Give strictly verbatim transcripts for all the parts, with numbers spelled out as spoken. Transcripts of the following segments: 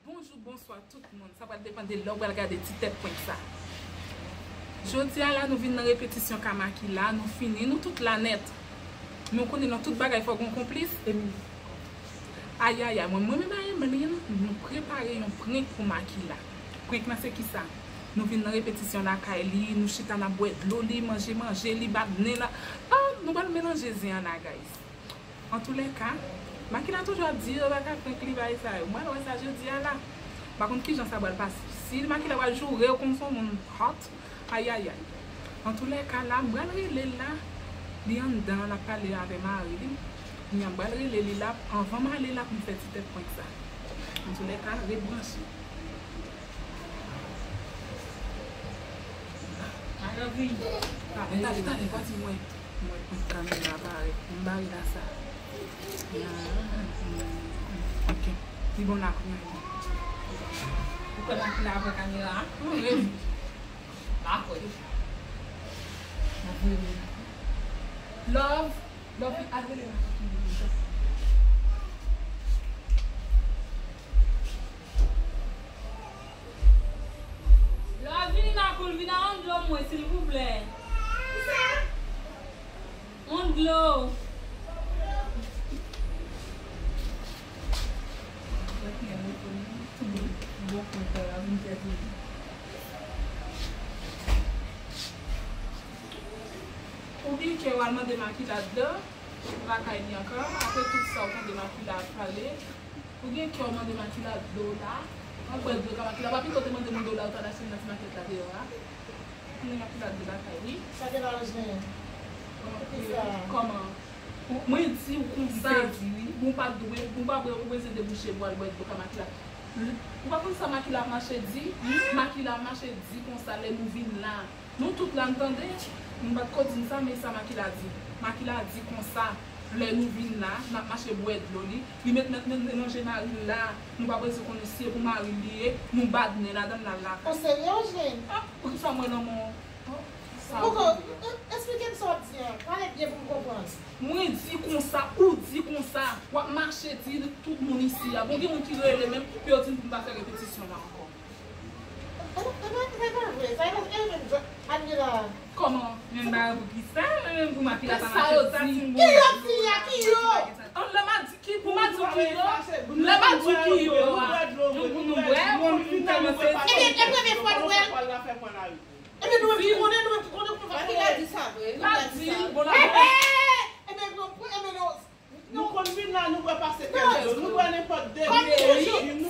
Bonjou, bonswa tout moun. Sa pral depann de lè w pral gade ti tèt prank sa. Jodi a la, nou vin nan repetisyon ka Makila, nou fini, nou tout la nèt. Men w konnen nan tout bagay fò gen yon konplis. Ayayay, mwen, mwen menm Emeline, nou prepare yon prank pou Makila. Prank lan se kisa? Nou vin nan repetisyon lakay li, nou chita n ap bwè dlo li, manje manje li, bat nen la. Ah, nou pral melanje zen an la, guys. Antoulèka, Makila toujou ap di yo pa ka prank li bagay sa yo. Mwen wè sa jodi a la. M pa konn kijan sa pral pase. Si Makila pral joure yo konn son moun hot, ayayay. Antoulèka la, m pral rele l la. Li anndan, l ap pale avè mari li. Kounye a m pral rele li la, anvan m ale la pou m fè ti tèt prank sa. Antoulèka, ret branche. Talè, talè, pa di mwen. Mwen pran kamera parèt. M bare la sa. Ok. Li bon la kounye a. Ou kwè Makila ap pran kamera a? Wi. M pa kwè. Love. Love, al rele Makila. Love, vini nan koul, vin a yon dlo mwen, silvouplè. Kisa? Yon dlo. Ou gen kè w al mande Makila dlo lakay li ankò, apre tout sa w tande Makila ap pale. Ou gen kè w mande Makila dlo la. Mwen bwè dlo ka Makila. W ap pito te mande moun dlo la, ou ta al achte l nan ti makèt la deyò a. Mande Makila dlo lakay li. Sa gen la Angeline? Kòman? Mwen di w konsa, ou pa dwe, ou pa dwe, ou bezwen debouche pou al bwè dlo ka Makila. Ou pa konn sa Makila ap mache di? Makila ap mache di konsa lè nou vin la. Nou tout la n tande, m pa t ko di n sa, men sa Makila di. Makila di konsa, lè nou vin la, n ap mache bwè dlo li, li met, met, met melanje mari l la, nou pa bezwen konnen si se pou mari l li ye, nou bat nen ladan l, l al lakay. Ou serye, Angeline? Ah, poukisa mwen nan men w? Poko, esplike m sa w ap di an. Pale byen pou m konprann. Mwen di konsa, ou di konsa. W ap mache di tout moun isi a. Bon, gen moun ki rele menm, pou yo di m pou m pa fè repetisyon la ankò. E pa, e pa, e pa vre. Sa e pa, e menm jan, Admira. Kòman? Men ba pou ki sa? Men menm pou Makila pa mache sa, si m bon. Ki lòt fi a? Ki yo? An, lè m a di ki, pou m a di w ki yo. Lè m a di w ki yo a. Nou, nou bwè, pou nou kòmanse. Ebyen, e premye fwa nou wè l. Ebyen, nou menm ki konnen, nou menm ki konnen pou nou fè. Makila di sa vre. L ap di l, bon, l ap di. Ebyen, ebyen, nou, nou konn vin la, nou bwè pase kèk dlo, nou bwè nenpòt de dlo.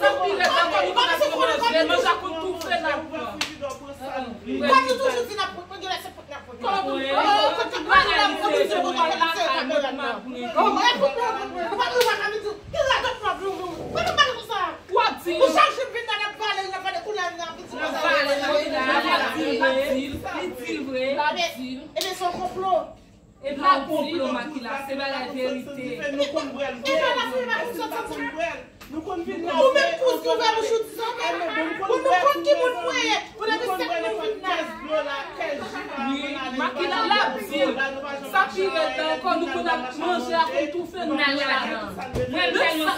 Sa pi rèd ankò, nou pa manje, manje a konn toufe n ap pran. Kòm nou toujou di n ap pran, gen lè se pot n ap pran. Kòm nou, oh, kote bagay li se, nou pa lakay, nou pa pran. Oh, e pou nou, nou pa, nou pa ka vin di, ki radòt nou ap vin, nou pa ka pale konsa. W ap di. Ou chak jou vin la, n ap pale, n ap pale, kounye a n ap vin di konsa. L ap di l, l ap di l, li di l vre, l ap di l. Ebyen, se yon konplo. E pa konplo, Makila, se bagay verite. Nou konn bwè l vre. Nou konn bwè l. Nou konn vin la. Ou menm kous ki ouvè bouch ou di sa, men pou nou konn ki moun mwen ye. Pou nan se moun vin la. Wi, Makila, l ap di l. Sa pi rèd la ankò, nou konn ap manje a konn toufe nou la. Menm sa l di,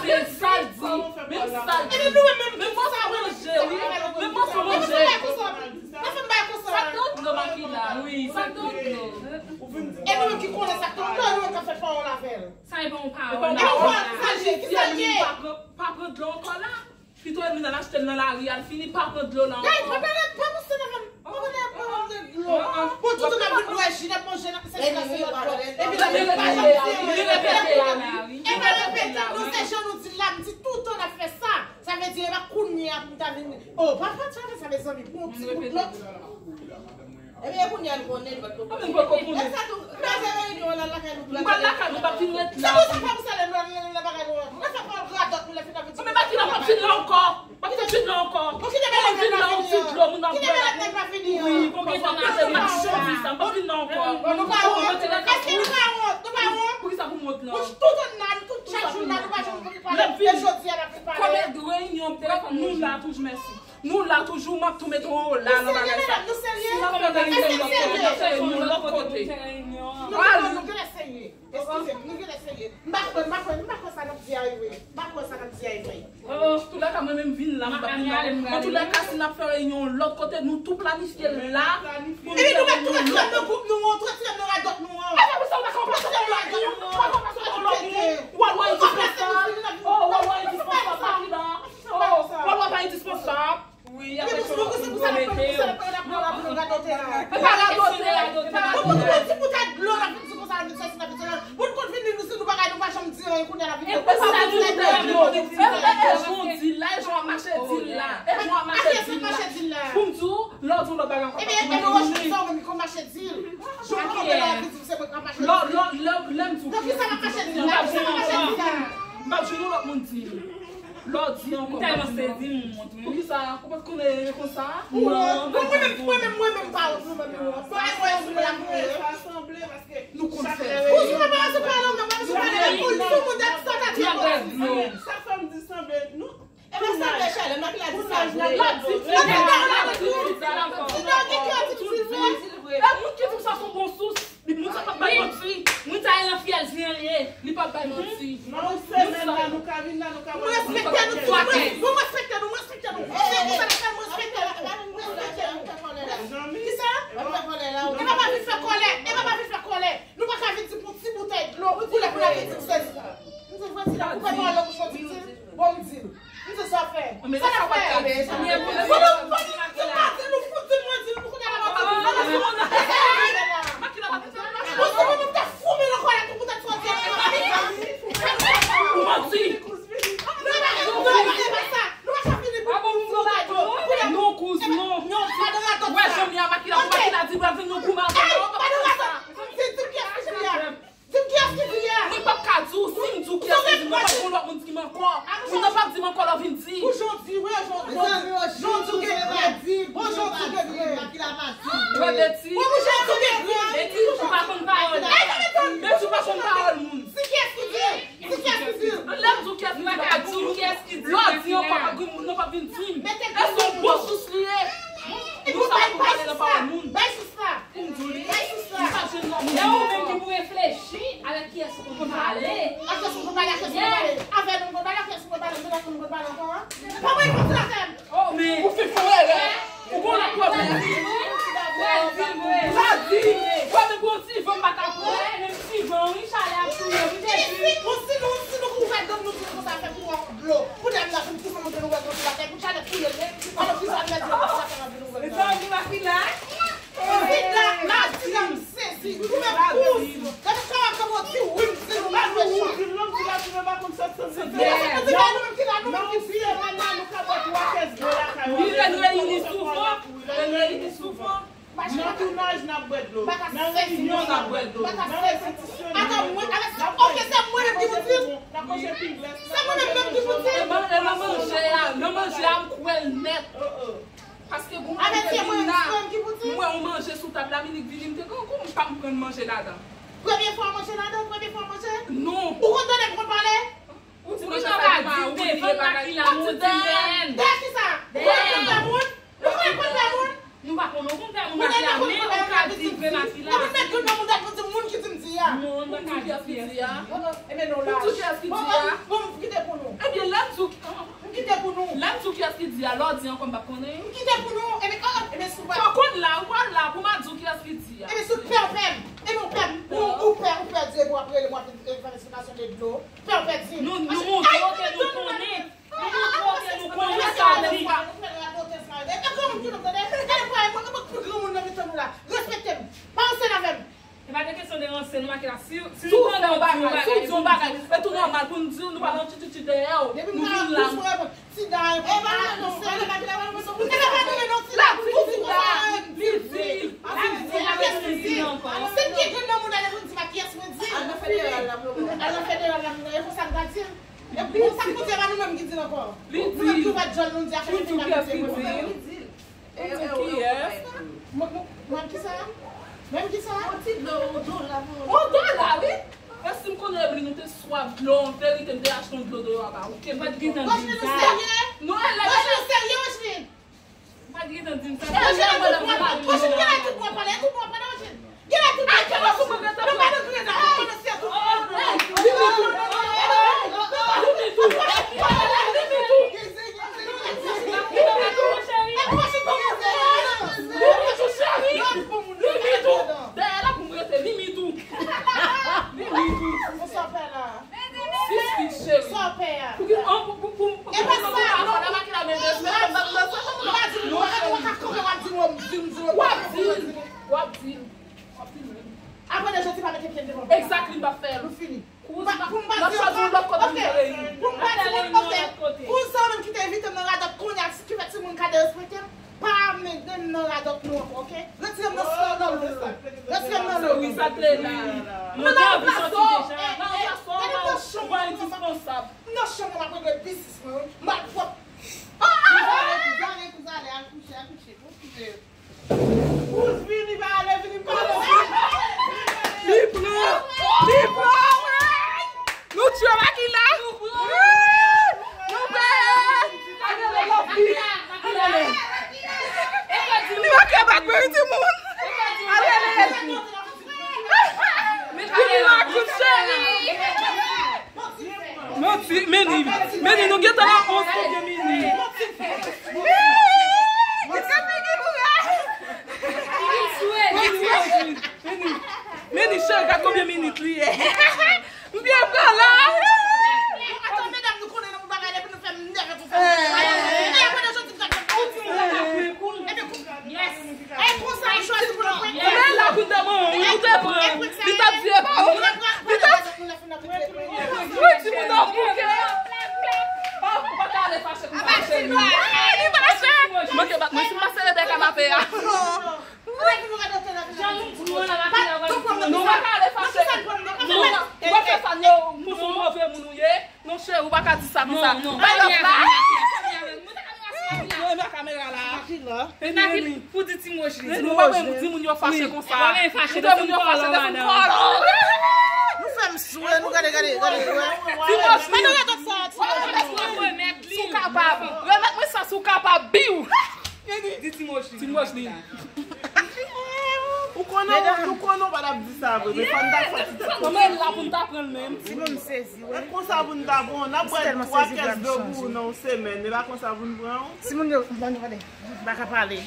menm sa l di. Menm manje, wi. Menm manje, manje. Sa k nan dlo Makila? Wi, sa k nan dlo? E nou menm ki konnen sa k nan dlo, nou menm k ap fè pawòl avè l. Sa e pa yon pawòl. E pa yon pawòl, sa di ki sa l ye. Pa pran, pa pran dlo ankò la. Pito Emeline al achte l nan lari, al fini, pa pran dlo la ankò. Gay, pa pale, pa pase nan fè m. Pa pale, pa pale dlo. Bon, tout tan n ap vin bwè ji, n ap manje, n ap fè sa, se lòt bò. Epi n ap vin pa janm di. Li repete a la, wi. E pa repete, non, se jan nou di l la, m di tout tan n ap fè sa. Sa vle di, e pa kounye a pou m ta vin. Oh, pa, pa, sa vle, sa vle zanmi, bon, ti kout lòt. Ebyen, kounye a l konnen, li pa t ko konnen. Mwen pa t ko konnen. Lè sa tou, lè se reyinyon an, l al lakay nou pou l al lakay nou, pa t vin ret la. Se pou sa pa pou sa, lè nou al lakay nou an. Lè sa pa radòt nou, lè fin ap di. Men Makila pa t vin la ankò. Makila pa t vin la ankò. Bon, kite bèlèt nèg la fini an. Kite bèlèt nèg la fini an. Wi, bon, kite bèlèt nèg la fini an. M pa t vin la ankò. Bon, nou pa wont. Èske nou pa wont? Nou pa wont? Poukisa pou m wont la? Bon, tout an nan, tout chak jou la, nou pa janm vin pale. E jodi a, n ap vin pale. Kòm reyinyon, telefòn nou la toujou, mèsi. Nou la toujou, m ap tou mete w la nan bagay sa. Si n ap fè reyinyon lòt kote, n ap fè reyinyon lòt kote. Nou genlè serye. Eskize m, nou genlè serye. M pa kwè, m pa kwè, m pa kwè sa n ap di a e vre. M pa kwè sa n ap di a e vre. Antoulèka, mwen menm vin la, m pa vin la. Antoulèka, si n ap fè reyinyon lòt kote, nou tou planifye l la. Epi nou met tout retirè m nan gwoup nou an, tout retirè m nan radòt nou an. E pa pou sa w pa ka ranplase m nan radòt nou an. Ou pa ka ranplase m nan lòt moun. Ou al wè endispansab. Oh, ou al wè endispansab, Makila. Oh, ou al wè pa endispansab. Wi, apre se pou sa n ap pran, pou sa n ap pran radòt la. E pa radòt, e pa radòt. Bon, pou nou pran ti boutèy dlo, n ap vin di konsa, n ap vin sèsi, n ap vin sèsi. Pou nou konn vin di nou, si nou bagay, nou pa janm di anyen, kounye a n ap vin di konsa, ti boutèy dlo. E, e, e jan w di l la, e jan w ap mache di l la. E jan w ap mache di l la. Pou m di w, lè w di yon lòt bagay ankò, ebyen, e nou wè sa w menm ki konn mache di l. Jan w kanpe la, w ap vin di se mwen k ap mache di l. Lè, lè, lè, lè m di w, non, kisa m ap mache di l la? Kisa m ap mache di l la? M p ap jwenn yon lòt moun di l. Lè w di ankò, m tèlman sezi, m wont, wi. Poukisa? Ou pa t konnen konsa? Non, mwen menm, mwen menm, mwen menm, pa wont, mwen menm, mwen wont. Sa sanble, sa sanble, paske nou konn fè. Ou sou pa se pa la, mwen, mwen sou pa la, ou sou moun dèt sa ta di. Sa fè m di sanble, nou. E pa sanble, Charlene, Makila di sa vre. L ap di tout sa, l ap di tout sa, l ap di tout sa. E moun ki di m sa se yon bon sous. Moun sa p ap bay manti. Moun sa e nan fyèl zen an l ye. Li p ap bay manti. Nan yon semèn la, nou ka vin la, nou ka wè. Mwen respekte nou tou. Mwen respekte nou, mwen respekte nou. Se pou sa n ap fè, mwen respekte nou. Mwen respekte nou. Kisa? E pa pa vin fè kòlè. E pa pa vin fè kòlè. Nou pa ka vin di pou ti boutèy dlo. Pou lè pou n ap vin di m sezi. M di, Francina, koupe pawòl nan bouch mwen, ti, ti. Bon, m di l. M di sa fè. Sa n ap fè? Fò nou, fò nou di m pa di l, nou fout di m, mwen di l, nou kounye a la, mwen di l. Ou si mwen, mwen te foume nan kòlèt ou poutèt sa w di a. Ou manti. Non, e pa, non, e pa, e pa sa. Nou pa ka fini pou, pou nou ba dlo. Non, kouz, non. Non, pa de radòt sa. Wè, Jania, Makila, Makila di, wè, vin nou goumen ansanm. Di, di m kiyès ki di a. Di m kiyès ki di a. Mwen p ap ka di w, si m di w kiyès ki di, mwen p ap gon lòt moun di m ankò. Moun nan p ap di m ankò lè w vin di. Pou jan w di, wi, jan w di. Jan w di w gen grenn. Bon, jan w di w gen grenn. Wè, Beti. Bon, pou jan w di w gen grenn. Beti, ou pa konn pawòl. Beti, ou pa konn pawòl moun. Di kiyès ki di. Di kiyès ki di. Lè m di w kiyès ki di, m pa ka di w. Lè w di ankò, pa gen moun nan p ap vin di m. Èske yon bon sous li ye? Nou sa pa konn pale nan pawòl moun. Bay sous la. Pou m di w li. Bay sous la. M pa jwenn lòt moun. E ou menm ki pou reflechi avèk kiyès ou konn pale. Ak kiyès ou konn pale, ak kiyès ou konn pale. Avè nou konn pale, ak kiyès ou konn pale, m te konn konn pale ankò, an. Pa mwen konn sa fè m. Oh, men ou fin fè yon erè. Ou gon lòt pwoblèm. Sa di, wè, men gon ti van m pa ka pran. Wè, men ti van, wi, chalè ap touye m. Isi, bon, si nou, si nou ouvè dlo, nou di konsa fè kouran dlo. Pou dam la vin pouse monte nou wè konsa la fè, pou chalè touye l, men, alò, kisa m la di konsa fè anvi nou wè. Mezanmi, Makila. Vida, la di la, m sezi. Ou menm, ou, gade sa w ap fè, mwen di, wi, m di, nou pa fè chan. Li lè n reyini souvan, lè n reyini souvan. Nan tounaj, n ap bwè dlo. Nan reyinyon, n ap bwè dlo. Nan repetisyone, n ap bwè dlo. N ap manje pingles, n ap manje pingles. E nan, e nan manje a, nan manje a, m kwè l nèt. Paske gon moun ki vin la, m wè yon manje sou tab la, Minik vini, m te grangou, m pa m pran manje ladan. Premye fwa w manje ladan, premye fwa w manje? Non. Ou konn tande m konn pale? Ou di manje sa devan, ou di devan Makila, ou di dèyè l. Dèyè kisa? Ou konn pale moun? Ou konn pale moun? Nou pa konn, ou konn pale moun, Makila, men ou ka di vre Makila. Ou konn met grenn nan moun dèyè pou di moun ki di m di a. Non, nou pa ka di kiyès ki di a. Ebyen non la. Ou di kiyès ki di a? Bon, m kite pou nou. Ebyen lè m di w, m kite pou nou. Lè m di w kiyès ki di a, lè w di ankò m pa konnen. M kite pou nou. Ebyen, oh, ebyen si w pa. Fò konn la, ou pral la pou m a di w kiyès ki di a. Ebyen si w pè, w pè m. Ebyen w pè m. Ou, ou pè, ou pè di epi w ap rele m, w ap vin fè m esplikasyon de dlo. Pè w pè di. Nou, nou montre w ke nou konnen. Nou montre w ke nou konnen sa w di. E kòman m di nou tande? Gade pwa e mwen, mwen pi granmoun nan mitan nou la. Respekte m. Pa ansanm avè m. E pa de kesyon de ranse non, Makila. Si, si nou tande w di yon bagay, si w di yon bagay, e tou nòmal pou n di w, nou pa nan tchitchitchi dèyè w. Nou vin la. Ti dam, e pa nan non, se le Makila pa nan non, se pou ti dam. Li di, li di, li di, li di ankò. Se ki grenn nan moun ale pou n di pa kiyès mwen di. Al nan federal la, al nan federal la, e konsa m ta di l. Epi, sa k Bondye ba nou menm ki di l ankò? Li di, nou menm ki ouvè djòl nou di afè ki pa Bondye. Li di, li di. Li di kiyès? Mwen, mwen, mwen kisa? Menm kisa? On ti dlo, on dola pou nou. On dola, wi. E si m konnen Emeline, nou te swaf dlo, an verite, m te achte yon dlo deyò a ba ou. Ke m te pran. Rocheline, ou serye? Non, e lè Rocheline, ou serye, Rocheline? Dòk nou ankò, oke? Retire m nan sòl nan lou. Retire m nan lou. Wi, sa te la. Mwen te anvi soti deja. Gade nan chanm nan. Nan chanm nan, m ap regle biznis mwen, wi. M ap pwòp. Kouza ale, kouza ale, al kouche, al kouche. Pou vini, pa ale, vini, pa ale. Li pran! Li pran! Nou tchwe Makila! Nou pran! Li pran! Li manke bat mwen, wi, timoun! Li vin la kout cheri! Manti, Meni, Meni, nou gentan nan onz konbyen minit? Meni, Meni, Meni, cheri, gad konbyen minit li ye. M byen pran la. Atann, medam, nou konnen nan pou bagay la, epi nou fè m nève pou fè m. Ebyen, konnen jodi m ta fè m. Yes. E konsa, ou chwazi pou nou pran. Men la pou te bon, wi, ou te pran. Li t ap di, e pa ou. Li t ap, wi, timoun nan bouke. Ah, ou pa ka ale fache konsa, cheri. Li fache. Manke bat mwen, si m pa sere dèyè kanape a. Non, ou pa ka ale fache. Non, ou pa fè sa, non, ou se yon move moun ou ye. Non, cheri, ou pa ka di sa konsa. Non, non. Bay lòt la. Non, e nan kamera la. Vini, vini. Pou di ti moj li. Vini, ou pa wè di moun yo fache konsa. Ou te moun yo fache, te moun kòlò. Nou fè m swe, nou gade, gade, gade. Ti moj li. Mwen gade sa, ti moj li. Si w kapab. Remèt mwen sa, si w kapab, biw. Di ti moj li. Ti moj li. Ou konnen, ou konnen w pa t ap di sa vre, men fò n ta fè ti tèt. Kòman l la pou n ta pran l menm? Timoun sezi, wi. E konsa pou n ta pran w. N ap bwè twa kès de gou nan yon semèn. E pa konsa pou n pran w. Timoun yo, ban nou gade. M pa ka pale.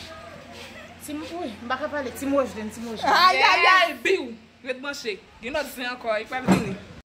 Ti, wi, m pa ka pale. Ti Mojlin, ti Mojlin. Ay, ay, ay, biw. Ret branche. Gen lòt zen ankò, li pral vini.